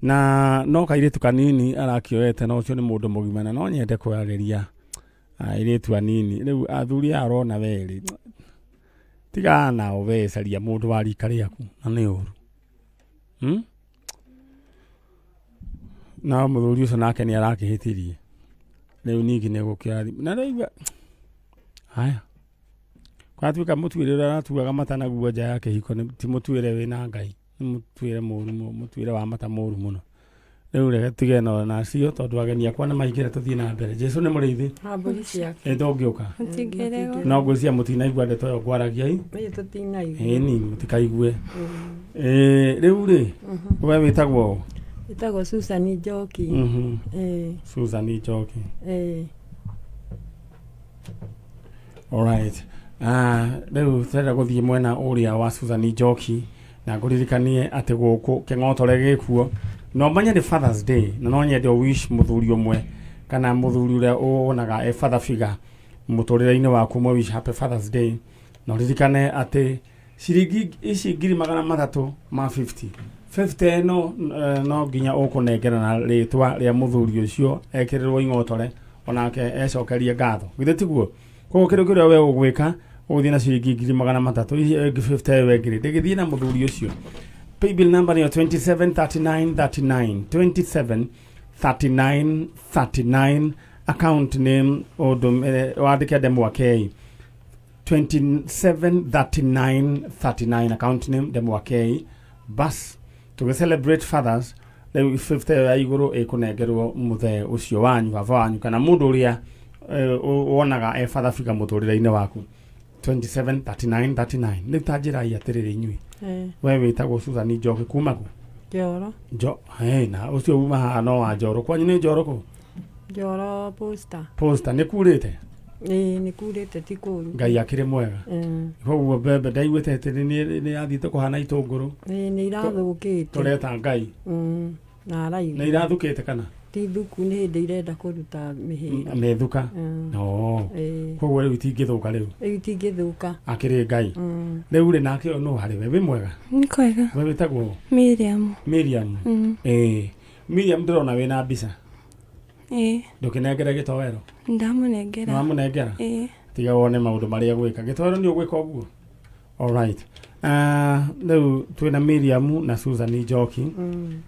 Na no kairĩtu kanini arakĩoete, na ũcio nĩ mũndũ mũgima, na no nyende kwarĩria airĩtu anini. Rĩu athuri aya ũrona werĩ, tigana nao we, caria mũndũ wa rika rĩaku, na nĩ ũru. Na mũthuri ũcio nake nĩ arakĩhĩtirie. Rĩu ningĩ nĩ gũkĩoya thimũ. Na rĩu haya kwatuĩka mũtuĩre ũrĩa aratuaga mata naguo nja ya kĩhiko ti mũtuĩre wĩna Ngai, nĩ mũtuĩre mũru, mũtuĩre wa mata mũru mũno. Rĩu reke tige no nacio tondũ ageni akwa nĩ maingĩra, tũthiĩ na mbere. Jesu nĩ mũrĩithi. Wa mbũri ciake. Ĩ ndũngĩũka. Mũtingĩrĩgwo. No ngwĩciria mũtinaigua ndeto ĩyo ngwaragia i. Ĩĩ tũtinaigua. Ĩni mũtikaigue. Ĩ rĩu rĩ, we wĩtagwo ũ? Ĩtagwo Susan Njoki. Ĩĩ. Susan Njoki. Ĩĩ. Alright. Rĩu tũrenda gũthiĩ mwena ũrĩa wa Susan Njoki na ngũririkanie atĩ gũkũ kĩng'otore gĩkuo no manye nĩ Father's Day, na no nyende ũ wish mũthuri ũmwe kana mũthuri ũrĩa wonaga e father figure mũtũrĩre-inĩ waku, mwe wish happy Father's Day, na ũririkane atĩ ciringi ici 300,000 ma 50 50 ĩno, no nginya ũkũnengera na rĩtwa rĩa mũthuri ũcio ekĩrĩrwo ing'otore onake ecokerie ngatho, githĩ tiguo? Koguo kĩndũ kĩrĩa we ũgwĩka, ũgũthiĩ na ciringi 300,000 ici ĩngĩ 50 ĩyo ĩngĩ ndĩgĩthiĩ na mũthuri ũcio. Paybill number nĩyo 273939, 273939, account name ũndũmĩre wandĩke Ndemwa K. 273939, account name Ndemwa K. Bas tũgĩ celebrate fathers rĩu, 50 ĩyo ya igũrũ ĩkũnengerwo mũthee ũcio wanyu, baba wanyu, kana mũndũ ũrĩa wonaga e father figure mũtũrĩre-inĩ waku. 273939. Rĩu ta njĩrai atĩrĩrĩ inyuĩ, we wĩtagwo Susan Njoki kuma kũ? Njoro. Njo hey, na ũcio uma haha no wa Njoro, kwanyu nĩ Njoro kũ? Njoro Posta. Posta. Nĩ kurĩte? Ĩĩ, nĩ kurĩte, ti kũru. Ngai akĩrĩ mwega. Koguo mbembe ndaiguĩte atĩ nĩ yathiĩte kũhana itũngũrũ. Ĩĩ, nĩ irathũkĩte. Tũreta Ngai. Na araigua. Nĩ irathukĩte kana? Ti thuku, nĩ hĩndĩ irenda kũruta mĩhĩra. Mĩthuka. Oh. Ĩĩ. Koguo rĩu itingĩthũka rĩu? Rĩu itingĩthũka. Akĩrĩ Ngai. Rĩu rĩ, nake ũyũ nũ harĩ we? Wĩ mwega? Nĩ kwega. We wĩtagwo ũ? Miriam. Miriam. Ĩĩ Miriam, ndĩrona wĩna mbica. Ĩĩ. Ndũkĩnengere gĩtoero. Ndamũnengera. Nĩwamũnengera? Ĩĩ. Tiga wone maũndũ marĩa gwĩka gĩtoero nĩ ũgwĩka ũguo. Alright. Rĩu twĩna Miriam na Susan Njoki.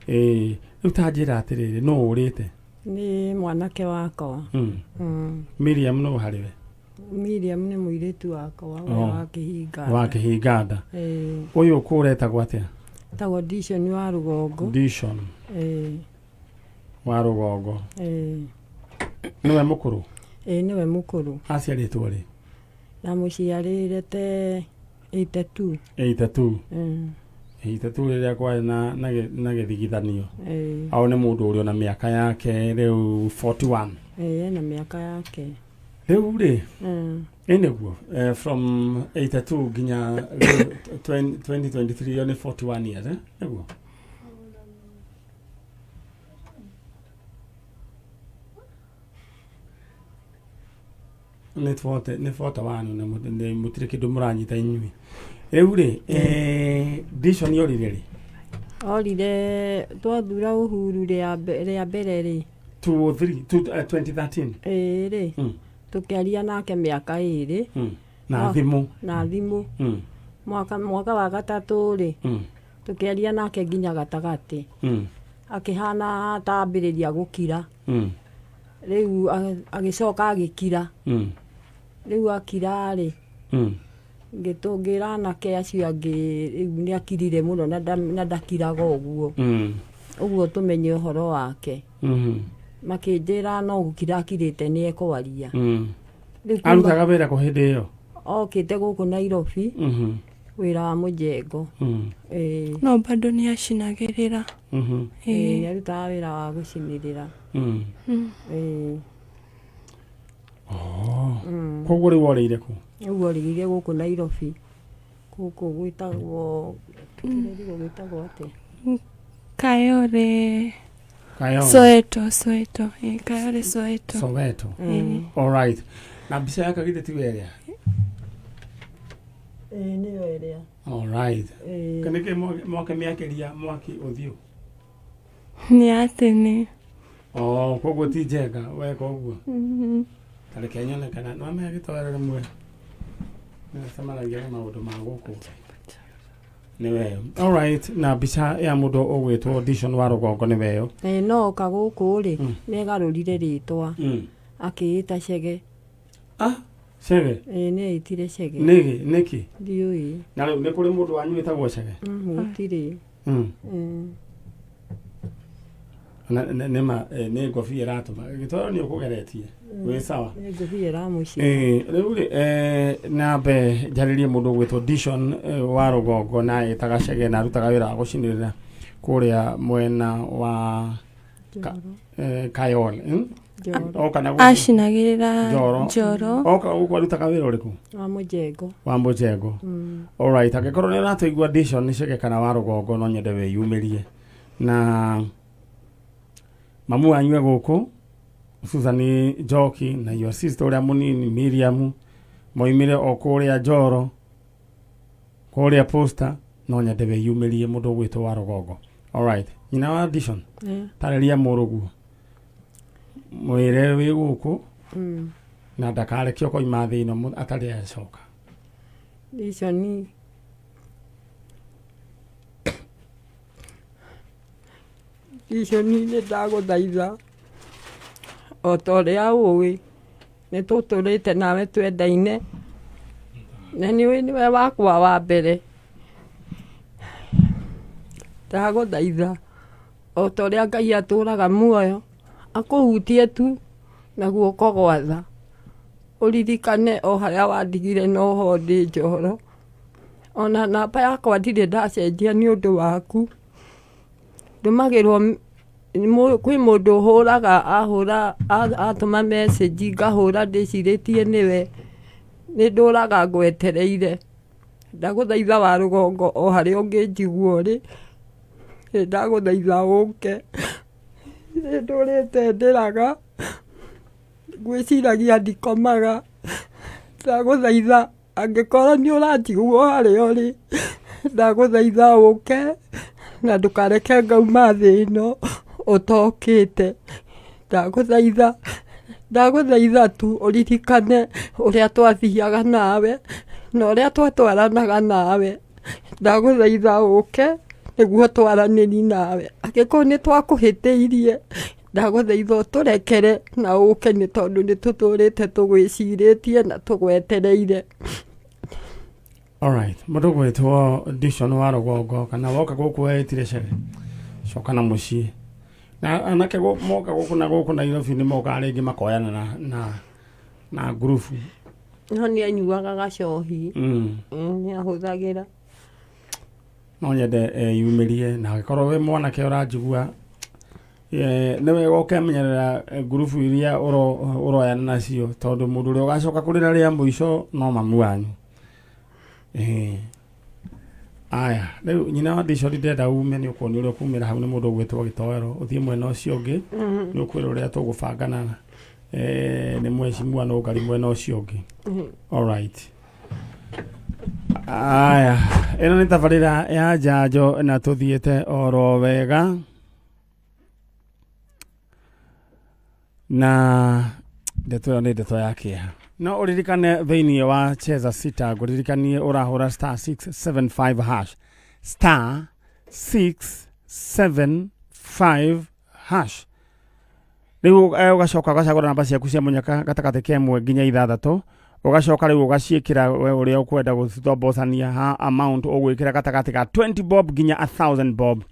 Ĩĩ rĩu ta njĩra atĩrĩrĩ, nũ ũrĩte? Nĩ mwanake wakwa. Miriam nũ harĩ we? Miriam nĩ mũirĩtu wakwa ũrĩa wa kĩhinga. Wa kĩhinga nda. Ĩĩ. Ũyũ kũretagwo atĩa? Tagwo Dishon wa Rũgongo. Dishon Ĩĩ. wa Rũgongo. Ĩĩ. Nĩwe mũkũrũ? Ĩĩ, nĩwe mũkũrũ. Aciarĩtwo rĩ? Ndamũciarĩire te 82. 82? 82 rĩrĩa kwarĩ na gĩthigithanio. Ĩĩ. Au nĩ mũndũ ũrĩ ona mĩaka yake rĩu 41? Ĩĩ, ena mĩaka yake. Rĩu rĩ, ĩ nĩguo from 82 nginya rĩu 20 2023, ĩyo nĩ 41 years, eh? Nĩguo nĩ 40, nĩ 41, na mũtirĩ kĩndũ mũranyita inyuĩ. Rĩu rĩ, Dishon orire rĩ? Orire twathura Uhuru rĩa mbere rĩ. 203, 2013. Ĩĩ rĩ. Tũkĩaria nake mĩaka 2. Na thimũ? Na thimũ. Mwaka wa gatatũ rĩ, tũkĩaria nake nginya gatagatĩ. Akĩhana ta ambĩrĩria gũkira. Rĩu agĩcoka agĩkira. Rĩu akira rĩ, ngĩtũngĩra anake acio angĩ, rĩu nĩ akirire mũno na ndakiraga ũguo. Ũguo tũmenye ũhoro wake. Makĩnjĩra no gũkira akirĩte, nĩ ekwaria. Rĩu Arutaga wĩra kũ hĩndĩ ĩyo? Okĩte gũkũ Nairobi, wĩra wa mũjengo. Ĩĩ. No bado nĩ acinagĩrĩra. Ĩĩ, nĩ arutaga wĩra wa gũcinĩrĩra. Ĩĩ. Oh. Koguo rĩu orĩire kũ? Rĩu orĩire gũkũ Nairobi, gũkũ gwĩtagwo, kĩrĩrigwo gwĩtagwo atĩa? Kayore. Kayore. Soweto, Soweto. Ĩĩ, Kayore Soweto. Soweto. Ĩĩ. Alright. Na mbica yake githĩ tiwe ĩrĩa? Ĩĩ, nĩyo ĩrĩa. Alright. Ĩĩ. Nĩkĩ mwakĩmĩakĩria mwaki ũthiũ? Nĩ ya tene. Oh, koguo ti njenga weka ũguo. Ta reke nyone kana no amenya gĩtoero rĩmwe. Nĩcemanagia na maũndũ ma gũkũ. Nĩ weyo. All right, na mbica ya mũndũ ũgwĩtwo Dishon wa rũgongo nĩ weyo. Ĩ no oka gũkũ rĩ, nĩegarũrire rĩtwa akĩĩta Chege. Ah, Chege? Ĩ nĩeĩtire Chege. Nĩkĩ? Nĩkĩ? Ndiũĩ. Na rĩu nĩ kũrĩ mũndũ wanyu wĩtagwo Chege? Gũtirĩ. Na nĩ ma nĩ ngobia ĩratũma. Gĩtoro nĩ ũkũgeretie. Wĩ sawa. Nĩ ngobia ĩramũcina. Rĩu rĩ nambe njarĩrie mũndũ ũgwĩtwo Dishon wa rũgongo na ĩtaga Chege na arutaga wĩra wa gũcinĩrĩra kũrĩa mwena wa Kayole. Njoro. Oka na gũkũ. Acinagĩrĩra Njoro. Njoro. Oka gũkũ arutaga wĩra ũrĩkũ? Wa mũjengo. Wa mũjengo. Alright, angĩkorwo nĩ ũratũigua Dishon Chege kana wa rũgongo no nyende wĩyumĩrie. Na mamu wanyu e gũkũ Susan Njoki na your sister ũrĩa mũnini Miriam moimire o kũrĩa Njoro kũrĩa Posta, no nyende wĩyumĩrie mũndũ ũgwĩtwo wa rũgongo. Alright, nyina wa Dishon, tarĩria mũrũguo mwĩre wĩ gũkũ na ndakareke ũkoima thĩ ĩno atarĩ acoka. Dishon Dishon nĩ ndagũthaitha o ta ũrĩa ũĩ nĩ tũtũrĩte nawe twendaine na nĩ ũĩ nĩwe wakwa wa mbere. Ndagũthaitha o ta ũrĩa Ngai atũraga muoyo akũhutie tu na guoko gwa tha, ũririkane o harĩa wandigire noho ndĩ Njoro. Ona namba yakwa ndirĩ ndacenjia nĩ ũndũ waku. Ndũmagĩrwo kwĩ mũndũ ũhũraga ahũra atũma message ngahũra ndĩcirĩtie nĩwe, nĩ ndũraga ngwetereire. Ndagũthaitha wa rũgongo o harĩa ũngĩnjigua ũrĩ, nĩ ndagũthaitha ũke. Nĩ ndũrĩte ndĩraga, ngwĩciragia ndikomaga. Ndagũthaitha angĩkorwo nĩ ũranjigua o harĩa ũrĩ, ndagũthaitha ũke na ndũkareke ngauma thĩ ĩno ũtokĩte. Ndagũthaitha, ndagũthaitha tu ũririkane ũrĩa twathiaga nawe na ũrĩa twatwaranaga nawe. Ndagũthaitha ũke nĩguo twaranĩrie nawe. Angĩkorwo nĩ twakũhĩtĩirie, ndagũthaitha ũtũrekere na ũke nĩ tondũ nĩ tũtũrĩte tũgwĩcirĩtie na tũgwetereire. Alright, mũndũ gwĩtwo Dishon wa rũgongo kana woka gũkũ weĩtire Chege, coka na mũciĩ. Na anake moka gũkũ na gũkũ Nairobi nĩ mokaga rĩngĩ makoyana na ngurubu. No nĩ anyuaga gacohi. Nĩ ahũthagĩra. No nyende yumĩrie na angĩkorwo wĩ mwanake ũranjigua nĩ wega ũkemenyerera ngurubu iria ũroyana nacio tondũ mũndũ ũrĩa ũgacoka kũrĩra rĩa mũico no mamu wanyu. Aya, rĩu nyina wa Dishon ndĩrenda ume nĩ ũkuonio ũrĩa ũkumĩra hau nĩ mũndũ ũgwĩtwo Gĩtoero ũthiĩ mwena ũcio ũngĩ nĩ ũkwĩrwo ũrĩa tũgũbangana nĩ mheshimiwa Nũngari mwena ũcio ũngĩ. Alright. Aya, ĩno nĩ tabarĩra ya njanjo na tũthiĩte oro wega na ndeto ĩyo nĩ ndeto ya kĩeha. No ũririkane thĩinĩ wa Cheza Sita ngũririkanie ũrahũra star 675 hash star 675 hash rĩu ũgacoka ũgacagũra namba ciaku cia mũnyaka gatagatĩ ka 1 nginya 6 ũgacoka rĩu ũgaciĩkĩra we ũrĩa ũkwenda gũcitombocania ha amount ũgwĩkĩra gatagatĩ ka 20 bob nginya 1000 bob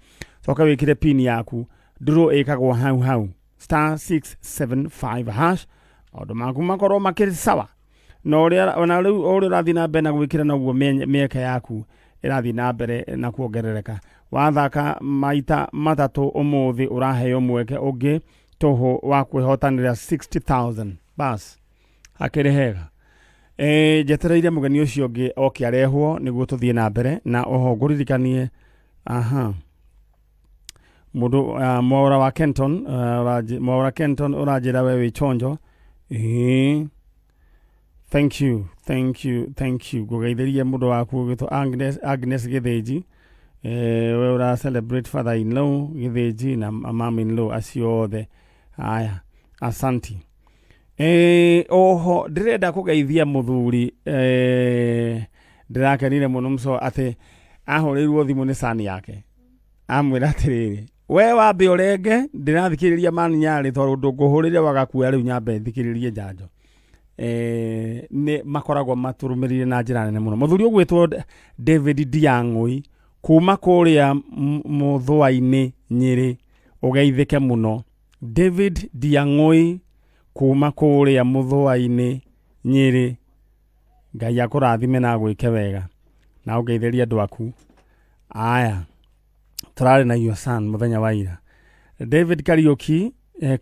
coka wĩkĩre pin yaku ndũrũ ĩkagwo hau hau star 675 hash maũndũ maku makorwo makĩrĩ sawa na ũrĩa ona rĩu ũrĩa ũrathiĩ na mbere na gwĩkĩra noguo mĩeke yaku ĩrathiĩ na mbere na kuongerereka. Wathaka maita 3 ũmũthĩ ũraheo mweke ũngĩ tũhũ wa kwĩhotanĩra 60,000 bas hakĩrĩ hega. Njetereire mũgeni ũcio ũngĩ oke arehwo nĩguo tũthiĩ na mbere na oho ngũririkanie aha mũndũ Mwaura wa Kenton Mwaura Kenton ũranjĩra we wĩ chonjo. Thank you, thank you, thank you. Ngũgeithĩrie mũndũ waku ũgwĩtwo Agnes Gĩthĩnji. We ũra celebrate father in law Gĩthĩnji na mom in law acio othe. Aya, asanti. Oho ndĩrenda kũgeithia mũthuri, ndĩrakenire mũno mũco atĩ ahũrĩirwo thimũ nĩ sani yake, amwĩra atĩrĩrĩ, we wambe ũrenge, ndĩrathikĩrĩria mani nyarĩ tondũ ndũngũhũrĩre wagakuoya rĩu nyambe thikĩrĩrie njanjo. Nĩ makoragwo matũrũmĩrĩire na njĩra nene mũno. Mũthuri ũgwĩtwo David Ndiang'ũi kuma kũrĩa Mũthũa-inĩ Nyĩrĩ, ũgeithĩke mũno. David Ndiang'ũi kuma kũrĩa Mũthũa-inĩ Nyĩrĩ, Ngai akũrathime na agwĩke wega na ũngeithĩrie andũ aku. Aya, tũrarĩ na your son mũthenya wa ira. David Kariũki,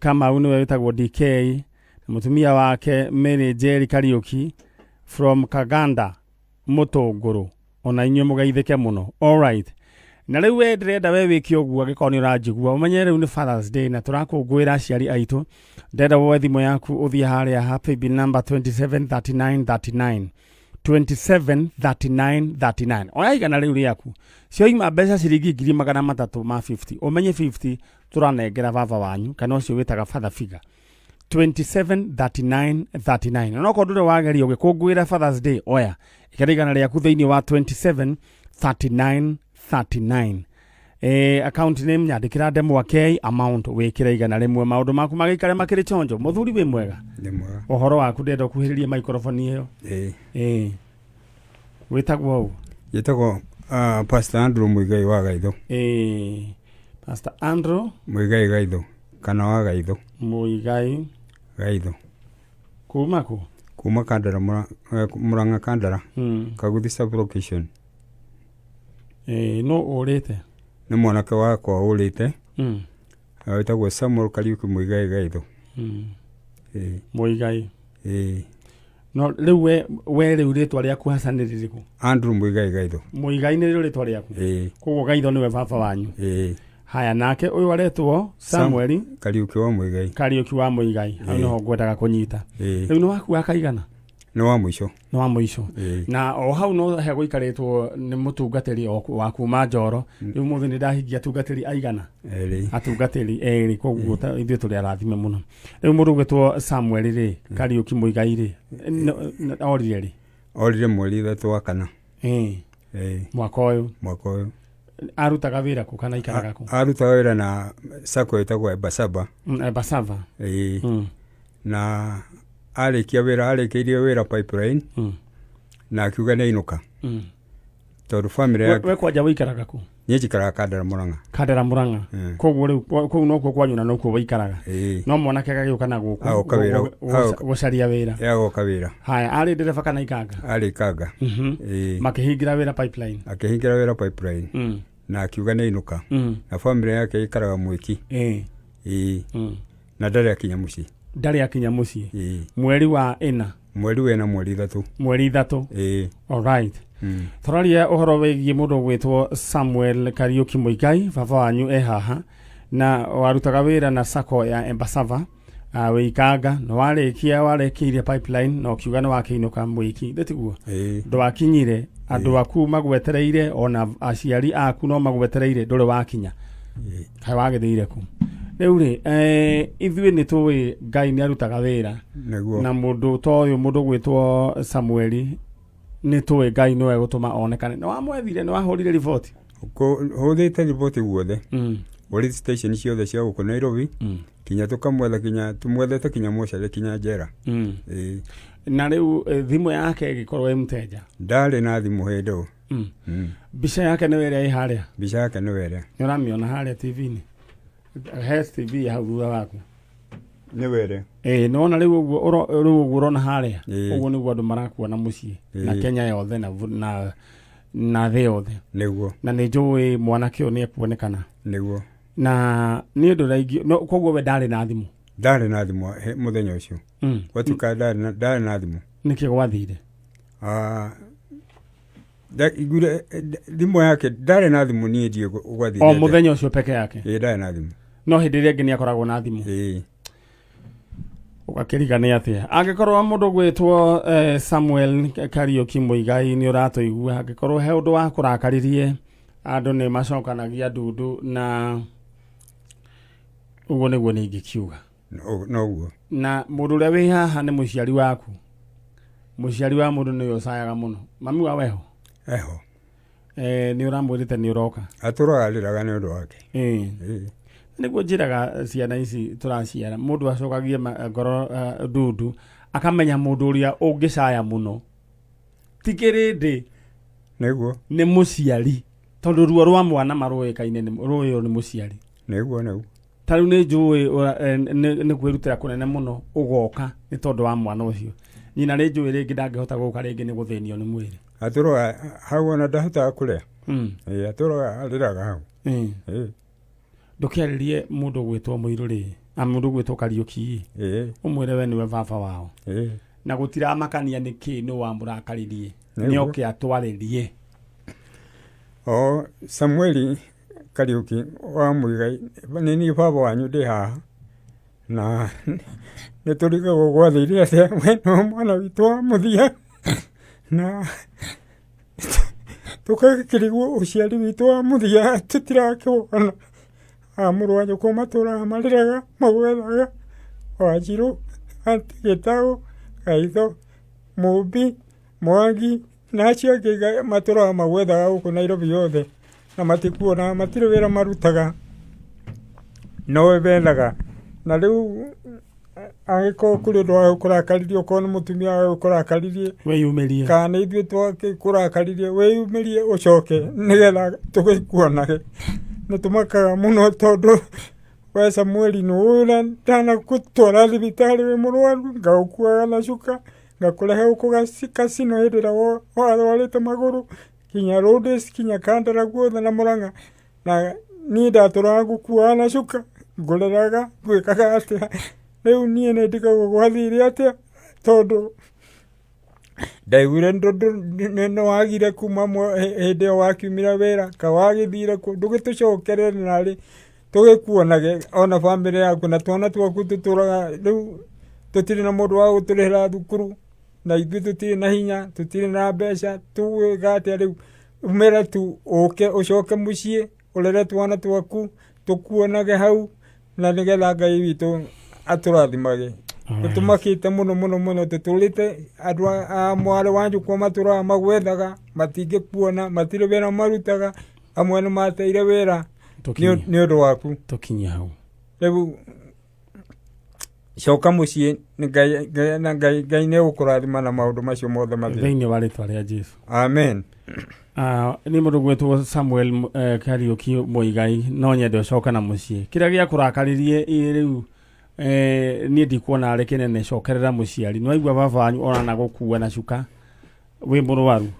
Kamau nĩwe wĩtagwo DK, na mũtumia wake Mary Njeri Kariũki from Kaganda Mũtũngũrũ, ona inyuĩ mũgeithĩke mũno. Alright. Na rĩu we ndĩrenda we wĩke ũguo, angĩkorwo nĩ ũranjigua ũmenye rĩu nĩ Father's Day na tũrakũngũĩra aciari aitũ. Ndĩrenda woe thimũ yaku ũthiĩ harĩa ha paybill number 273939, 273939, oya igana rĩu rĩaku, cioima mbeca ciringi 350,000, ũmenye 50 tũranengera baba wanyu kana ũcio wĩtaga father figure. 273939. Na okorwo ndũrĩ wageria ũgĩkũngũĩra Father's Day, oya ĩkĩra igana rĩaku thĩinĩ wa 273939. Account name nyandĩkĩra ndemwa K, amount wĩkĩre 100, maũndũ maku magĩikare makĩrĩ chonjo. Mũthuri wĩ mwega? Nĩ mwega. Ũhoro waku, ndĩrenda ũkuhĩrĩrie microphone ĩyo. Ĩĩ. Wĩtagwo ũ? Njĩtagwo Pastor Andrew Muigai wa Gaitho. Pastor Andrew Muigai Gaitho kana wa Gaitho. Muigai Gaitho. Kuma kũ? Kuma Kandara, Murang'a Kandara. Kaguthi sub location. No ũrĩte? Nĩ mwanake wakwa ũrĩte. Wĩtagwo Samuel Kariuki Muigai Gaitho. Ĩĩ. Muigai. Ĩĩ. No rĩu we rĩu rĩtwa rĩaku haca nĩ rĩrĩkũ? Andrew Muigai Gaitho. Muigai nĩrĩo rĩtwa rĩaku? Ĩĩ. Koguo Gaitho nĩwe baba wanyu? Ĩĩ. Haya, nake ũyũ aretwo Samuel Kariuki wa Muigai. Kariuki wa Muigai. Hau nĩho ngwendaga kũnyita. Ĩĩ. Rĩu nĩ waku wa kaigana? Nĩ wa mũico. Nĩ wa mũico. Ĩĩ. Na o hau no he gũikarĩtwo nĩ mũtungatĩri wa kuma Njoro. Rĩu mũthĩ nĩ ndahingia atungatĩri aigana? Erĩ. Atungatĩri erĩ, koguo ithuĩ tũrĩ arathime mũno. Rĩu mũndũ ũgwĩtwo Samuel rĩ, Kariuki Muigai rĩ, orire rĩ? Orire mweri 3 wa kana. Ĩĩ. Mwaka ũyũ? Mwaka ũyũ. Arutaga wĩra kũ kana ikaraga kũ? Arutaga wĩra na sacco ĩtagwo Embasava. Embasava. Ĩĩ. Na arĩkia wĩra, arĩkĩirie wĩra Pipeline. Na akiuga nĩ ainũka. Tondũ family yake We kwanja wĩikaraga kũ? Niĩ njikaraga Kandara Murang'a. Kandara Murang'a. Koguo rĩu kũu nokuo kwanyu na nokuo wĩikaraga. Ĩĩ. No mwanake agagĩũka na gũkũ Agoka wĩra. Gũcaria wĩra. Ĩ, agoka wĩra. Haya, arĩ ndereba kana ikanga? Arĩ ikanga. Ĩĩ. Makĩhingĩra wĩra Pipeline. Akĩhingĩra wĩra Pipeline. Na akiuga nĩ ainũka. Na family yake ĩikaraga Mwĩki. Ĩĩ. Na ndarĩ akinya mũciĩ. Ndarĩ akinya mũciĩ. Ĩĩ. Mweri wa ĩna. Mweri wa ĩna mweri 3. Mweri 3. Ĩĩ. All right. Tũraria ũhoro wĩgiĩ mũndũ ũgwĩtwo Samuel Kariuki Muigai, baba wanyu e haha, na warutaga wĩra na sacco ya Embasava, wĩ Ikanga, na warĩkia warĩkĩirie Pipeline na ũkiuga nĩ wakĩinũka Mwĩki, thĩ tiguo? Ĩĩ. Ndwakinyire, andũ aku magwetereire, ona aciari aku no magwetereire, ndũrĩ wakinya. Ĩĩ. Kaĩ wagĩthĩire kũ? Rĩu rĩ, ithuĩ nĩ tũĩ Ngai nĩ arutaga wĩra. Nĩguo. Na mũndũ ta ũyũ, mũndũ ũgwĩtwo Samueli, nĩ tũĩ Ngai nĩwe gũtũma onekane. Nĩ wamwethire, nĩ wahũrire riboti? Hũthĩte riboti guothe. Police station ciothe cia gũkũ Nairobi. Kinya tũkamwetha, kinya tũmwethete, kinya mocarĩ, kinya njera. Ĩĩ. Na rĩu thimũ yake ĩgĩkorwo ĩ mteja? Ndarĩ na thimũ hĩndĩ ĩyo. Mbica yake nĩwe ĩrĩa ĩ harĩa? Mbica yake nĩwe ĩrĩa. Nĩ ũramĩona harĩa TV-inĩ? He TV hau thutha waku. Nĩwe ĩrĩa. Ĩĩ, nĩwona rĩu ũguo rĩu ũguo ũrona harĩa? Ĩĩ. Ũguo nĩguo andũ marakuona mũciĩ na Ĩĩ. Kenya yothe na thĩ yothe. Nĩguo. Na nĩ njũĩ mwanake ũyũ nĩ ekuonekana. Nĩguo. Na nĩ ũndũ raingĩ, no, koguo we ndarĩ na thimũ? Ndarĩ na thimũ mũthenya ũcio. Gwatuĩka ndarĩ na thimũ. Nĩkĩ gwathire? Iguire, thimũ yake, ndarĩ na thimũ, niĩ ndiĩ gwathire O atĩa. mũthenya ũcio peke yake? Ĩĩ, ndarĩ na thimũ. No hĩndĩ ĩrĩa ĩngĩ nĩ akoragwo na thimũ? Ĩĩ. Ũgakĩriga nĩ atĩa? Angĩkorwo mũndũ gwĩtwo Samuel Kariuki Muigai nĩ ũratũigua, angĩkorwo he ũndũ wa kũrakaririe, Andũ nĩ macokanagia ndundu na ũguo nĩguo nĩ ingĩkiuga. Noguo. Na mũndũ ũrĩa wĩ haha nĩ mũciari waku. Mũciari wa mũndũ nĩwe ũcayaga mũno. Mami wa weho? Eho. Nĩ ũramwĩrĩte nĩ ũroka? Atũraga arĩraga nĩ ũndũ wake. Ĩĩ. Nĩguo njĩraga ciana ici tũraciara, mũndũ acokagie ngoro ndundu, akamenya mũndũ ũrĩa ũngĩcaya mũno ti kĩrĩndĩ. Nĩguo. Nĩ mũciari, tondũ ruo rwa mwana marũĩkaine rũĩo nĩ mũciari. Nĩguo, nĩguo. Ta rĩu nĩ njũĩ nĩ kwĩrutĩra kũnene mũno ũgoka nĩ tondũ wa mwana ũcio. Nyina nĩ njũĩ rĩngĩ ndangĩhota gũka rĩngĩ nĩ gũthĩnio nĩ mwĩrĩ. Atũraga hau ona ndahotaga kũrĩa. Ĩĩ, atũraga arĩraga hau. Ĩĩ. Ndũkĩarĩrie mũndũ ũgwĩtwo Mũirũ rĩ, na mũndũ ũgwĩtwo Kariũki rĩ, ũmwĩre we nĩwe baba wao. Na gũtiramakania nĩ kĩ nĩ wamũrakaririe. Nĩ oke atwarĩrie. O Samueli Kariũki wa Mũigai, nĩ niĩ baba wanyu ndĩ haha. Na nĩ tũrigagwo gwathire atĩa, we nĩwe mwana witũ wa mũthia. Na tũgakĩrigwo ũciari witũ wa mũthia tũtirakĩwona. A mũrũ wa nyũkwa matũraga marĩraga magwethaga Wanjirũ, Gĩtaũ, Gaitho, Mũmbi, Mwangi na acio angĩ matũraga magwethaga gũkũ Nairobi yothe na matikuona, matirĩ wĩra marutaga nowe methaga. Na rĩu angĩkorwo kũrĩ ũndũ wagũkũrakaririe, okorwo nĩ mũtumia wagũkũrakaririe, wĩyumĩrie, kana nĩ ithuĩ twakũrakaririe, wĩyumĩrie ũcoke nĩgetha tũgĩkuonage. Nĩ tũmakaga mũno tondũ we Samueli nĩ ũrĩa ndanagũtwara thibitarĩ wĩ mũrwaru, ngagũkuaga na cuka, ngakũrehe gũkũ Kasino hĩndĩ ĩrĩa warwarĩte magũrũ, kinya Rhodes, kinya Kandara guothe na Murang'a. Na niĩ ndatũraga ngũkuaga na cuka, ngũreraga, ngwĩkaga atĩa. Rĩu niĩ nĩ ndigagwo gwathire atĩa, tondũ ndaiguire nĩ wagire kuma hĩndĩ ĩyo wakiumire wĩra, ka wagĩthire kũ, ndũgĩtũcokerere narĩ tũgĩkuonage ona bamĩrĩ yaku na twana twaku tũtũraga rĩu tũtirĩ na mũndũ wa gũtũrĩhĩra thukuru, na ithuĩ tũtirĩ na hinya, tũtirĩ na mbeca, tũgwĩka atĩa rĩu? Umĩre tu ũke ũcoke mũciĩ ũrere twana twaku tũkuonage hau, na nĩgetha Ngai witũ atũrathimage. Tũtũmakĩte mũno mũno mũno, tũtũrĩte andũ a mwarĩ wa nyũkwa matũraga magwethaga, matingĩkuona, matirĩ wĩra marutaga, amwe nĩ mateire wĩra nĩ ũndũ waku. Tũkinye hau. Rĩu coka mũciĩ, Ngai, na Ngai, Ngai nĩ egũkũrathima na maũndũ macio mothe mathire. Thĩinĩ wa rĩtwa rĩa Jesu. Amen. Nĩ mũndũ gwĩtwo Samuel Kariũki Mũigai, no nyende ũcoke na mũciĩ. Kĩrĩa gĩakũrakaririe rĩu niĩ ndikuona arĩ kĩnene, cokerera mũciari. Nĩ waigua baba wanyu ona na gũkua na cuka wĩ mũrwaru.